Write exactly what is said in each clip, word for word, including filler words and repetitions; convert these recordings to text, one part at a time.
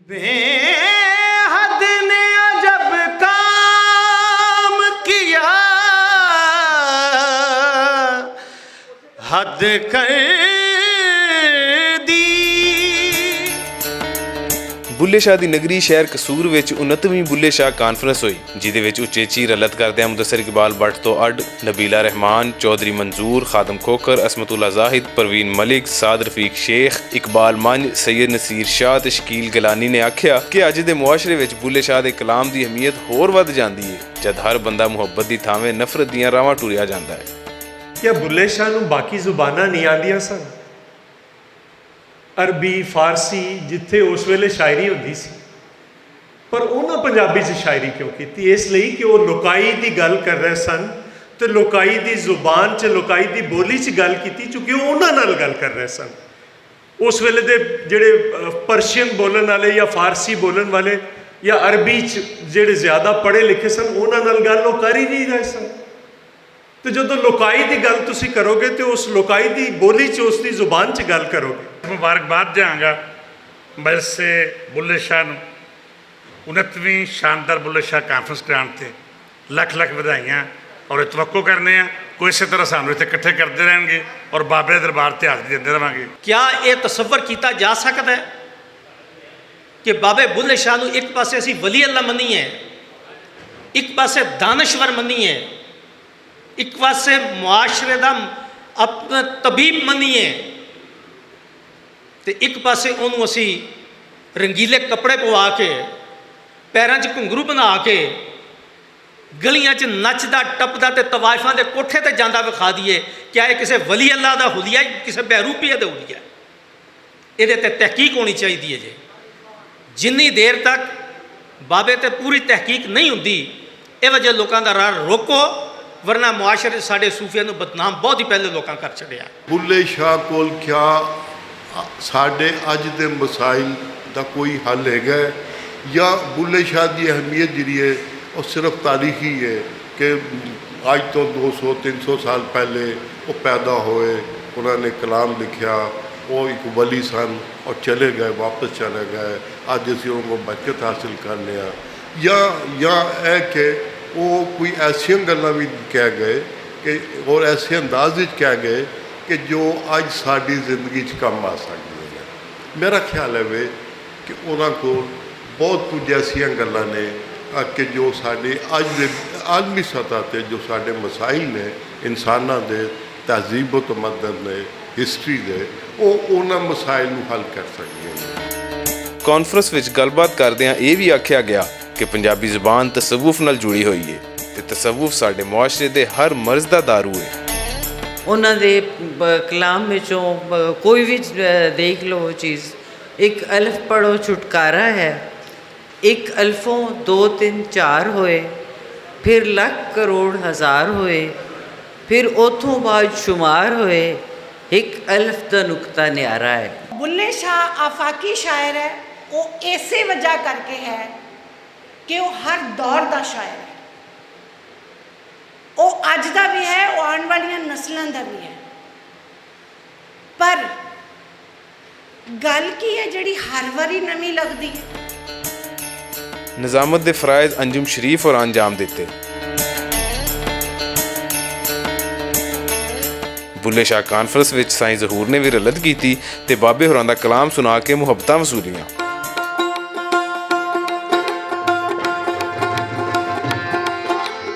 بے حد نے عجب کام کیا، حد کر دی۔ بلے شاہ دی نگری شہر قصور وچ انتویں بلے شاہ کانفرنس ہوئی، جس دے وچ اچیچی رلت کردیاں مدثر اقبال بٹ تو اڈ، نبیلہ رحمان، چوہدری منظور، خادم کھوکھر، عصمت اللہ زاہد، پروین ملک، سعد رفیق شیخ، اقبال منج، سید نصیر شاہ تے شکیل گیلانی نے آکھیا کہ اج دے معاشرے وچ بلے شاہ دے کلام دی اہمیت ہور ودھ جاندی ہے، جد ہر بندہ محبت دی تھاویں نفرت دیاں راہواں ٹریا جاندا ہے۔ کیا بلے شاہ نوں باقی زباناں نہیں آندیاں سن؟ عربی، فارسی، جتھے اس ویلے شاعری ہوندی سی، پر انہاں پنجابی چ شاعری کیوں کیتی؟ اس لئی کہ وہ لوکائی دی گل کر رہے سن، تے لوکائی دی زبان چ، لوکائی دی بولی چ گل کیتی، چونکہ وہ انہاں نال گل کر رہے سن۔ اس ویلے دے جڑے، اہ، پرشین بولن والے یا فارسی بولن والے یا عربی چ جڑے زیادہ پڑھے لکھے سن، انہاں نال گل وہ کر ہی نہیں رہے سن۔ تے جدوں لوکائی دی گل تسی کرو گے تے اس لوکائی دی بولی چ، اس دی زبان چ گل کرو گے۔ مبارکباد دیاں گا مجلس بلے شاہ نوں، انتویں شاندار بلے شاہ کانفرنس گراؤنڈ تے لکھ لکھ ودھائیاں، اور توقع کرنے ہیں کہ اسی طرح سانوں اتنے اکٹھے کردے رہن گے اور بابے دربار تے حاضری دیندے رہواں گے۔ کیا یہ تصور کیتا جا سکتا ہے کہ بابے بلے شاہ نوں ایک پاسے اسی ولی اللہ منی ہے، ایک پاسے دانشور منی ہے، ایک پاسے معاشرے دا اپنا طبیب منیے، تے ایک پاسے اونوں اسی رنگیلے کپڑے پوا کے، پیراں چ گھنگرو بنا کے، گلیاں چ نچدا ٹپدا تے طوائفاں دے کوٹھے تے جاندا وکھا دیے؟ کیا یہ کسے ولی اللہ دا حلیہ ہے، کسے بہروپیہ دا حلیہ ہے؟ ایہدے تے تحقیق ہونی چاہیدی ہے جی۔ جنی دیر تک بابے تے پوری تحقیق نہیں ہوندی، ایہو جہے لوکاں دا راہ روکو، ورنہ معاشرے ساڈے صوفیاں نوں بدنام بہت ہی پہلے لوکاں کر چھڈیا۔ بلے شاہ کول کیا ساڈے اج دے مسائل دا کوئی حل ہے گا؟ یا بلے شاہ دی اہمیت جڑی ہے، وہ صرف تاریخی ہے کہ اج تو دو سو تین سو سال پہلے وہ پیدا ہوئے، انہوں نے کلام لکھیا، وہ ایک ولی سن اور چلے گئے، واپس چلے گئے۔ اج اسی انہوں کو برکت حاصل کر لیا۔ یا یا اے کہ وہ کوئی ایسیاں گلاں بھی کہہ گئے کہ اور ایسے انداز وچ کہہ گئے کہ جو اج ساڈی زندگی چ کم آ سکدیاں نے۔ میرا خیال ہے وے کہ انہاں کول بہت کچھ ایسیاں گلاں نے، آ، کہ جو ساڈے اج دے عالمی سطح تے جو ساڈے مسائل نے، انساناں دے، تہذیب و تمدن دے، ہسٹری دے، او انہاں مسائل نوں حل کر سکدے نے۔ کانفرنس وچ گل بات کردیاں اے وی آکھیا گیا کہ پنجابی زبان تصوف نال جڑی ہوئی ہے تے تصوف ساڈے معاشرے دے ہر مرض دا دارو ہے۔ انہاں دے ب-، کلام وچوں ب-، کوئی وی، اے، دیکھ لو چیز، ایک الف پڑھو چھٹکارا ہے، ایک الفوں دو تن چار ہوئے، پھر لکھ کروڑ ہزار ہوئے، پھر اوتھوں بعد شمار ہوئے، ایک الف دا نقطہ نیارا ہے۔ بلے شاہ آفاقی شاعر ہے، وہ ایسے وجہ کر کے ہے کہ وہ ہر دور دا شاعر ہے۔ وہ اج دا بھی ہے، وہ آن والیاں نسلاں دا بھی ہے۔ پر گل کی ہے جڑی ہر واری نویں لگدی ہے؟ نظامت دے فرائض انجم شریف اور انجام دیتے۔ بلے شاہ کانفرنس وچ سائیں ظہور نے وی رلت کیتی تے بابے ہوراں دا کلام سنا کے محبتاں وصولیاں۔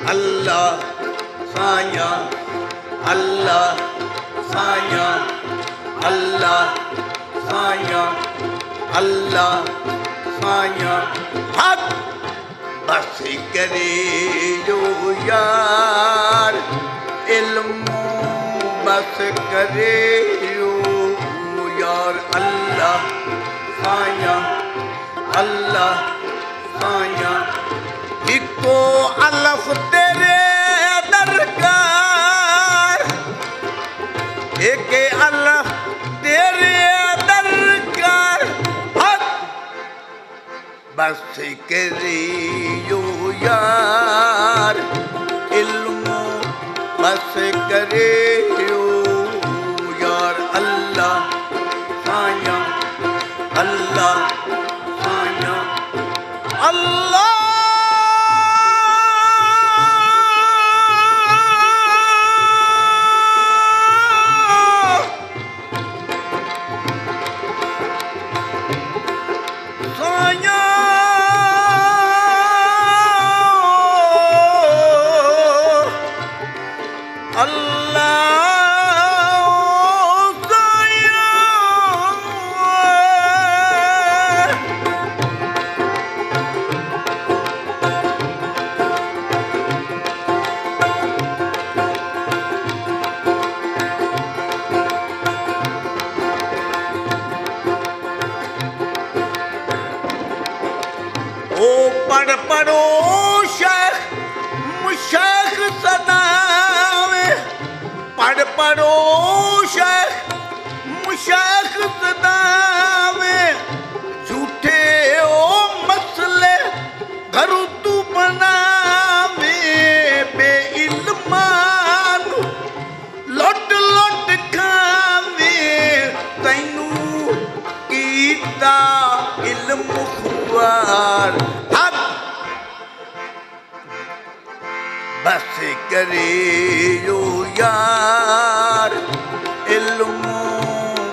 اللہ سائیاں، اللہ سائیاں، اللہ سائیاں، اللہ سائیاں، حق بس کریو یار، علم بس کریو یار۔ اللہ سائیاں، اللہ سائیاں، اکو الف تیرے درکار، ایک الف تیرے درکار۔ حق بس کریو یار، علم بس کریو یار۔ اللہ سائیاں، اللہ سائیاں۔ اللہ سائیاں، اللہ سائیاں۔ او پڑھ پڑھو شیخ، مشیخ صداویں۔ پڑھ پڑھو شیخ، مشیخ صداویں۔ جھوٹے او مسئلے گھروں تو بناویں، بے علماں نوں لٹ لٹ کھاویں، تینوں کیتا علم خوار۔ حق بس کرے یو یار، علم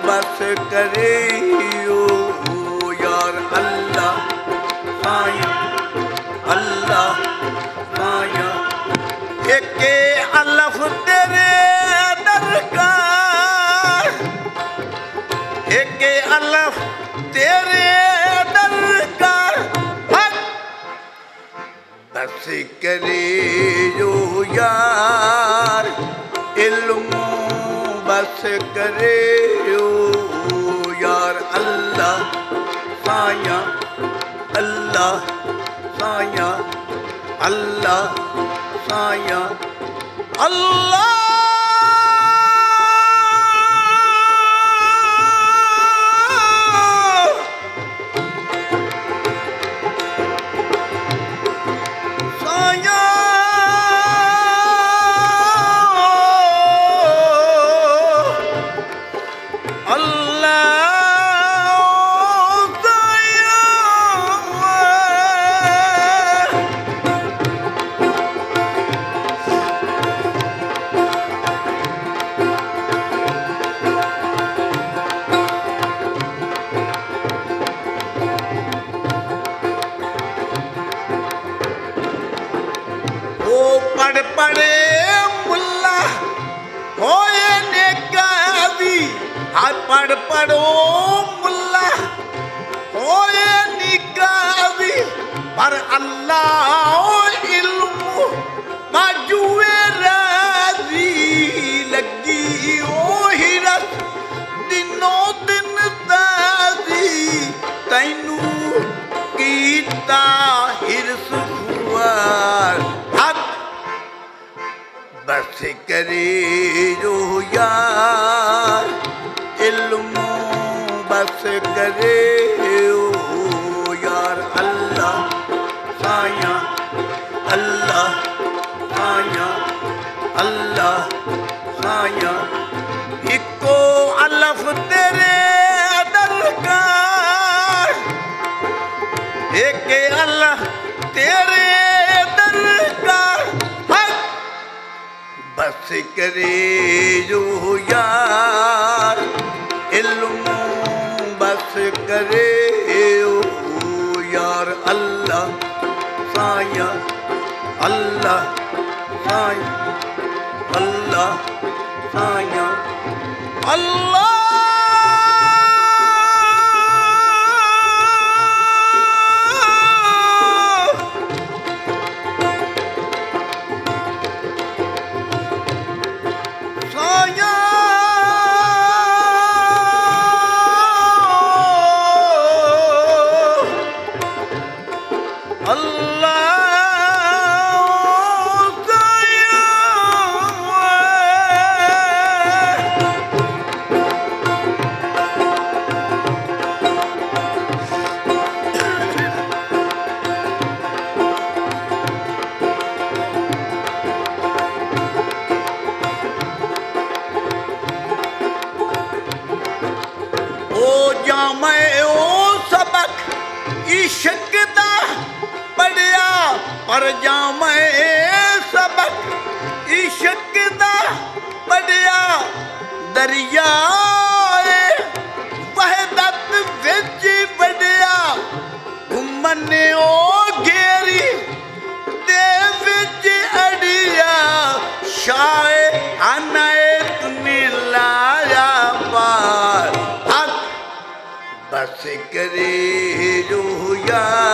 بس کرے یو یار۔ اللہ سائیں، اللہ سائیں، ایک الف تیرے درکار، ایک الف تیرے درکار۔ حق بس کرے یو یار، علم بس کرے یو یار۔ اللہ سائیاں، اللہ سائیاں، اللہ سائیاں، اللہ سائیاں۔ اللہ سائیاں۔ او پڑھ پڑھے ملا ہوئے نے قاضی، ہر پڑھ پڑھو ملا ہوئے نے قاضی، پر اللہ او علم باجوے راضی۔ لگی او ہرس دنوں دن تازی، تینوں کیتا ہرس خوار۔ حق بس کرے جو یار، علم بس کرے او یار۔ اللہ سائیاں، اللہ سائیاں، اللہ سائیاں، اکو الف تیرے درکار، ایک الف تیرے درکار۔ حق بس کرے جو یار، علم بس کرے او یار۔ اللہ سائیاں، اللہ سائیاں، اللہ سائیاں، اللہ۔ او جامع او سبق عشق دا، پر جاویں سبق عشق دا پڑھیا، دریا اے وحدت وچ وڈیا، گھمن او گھیری دے وچ اڑیا، شاہ عنایت نے لایا پار۔ حق بس کری روح یا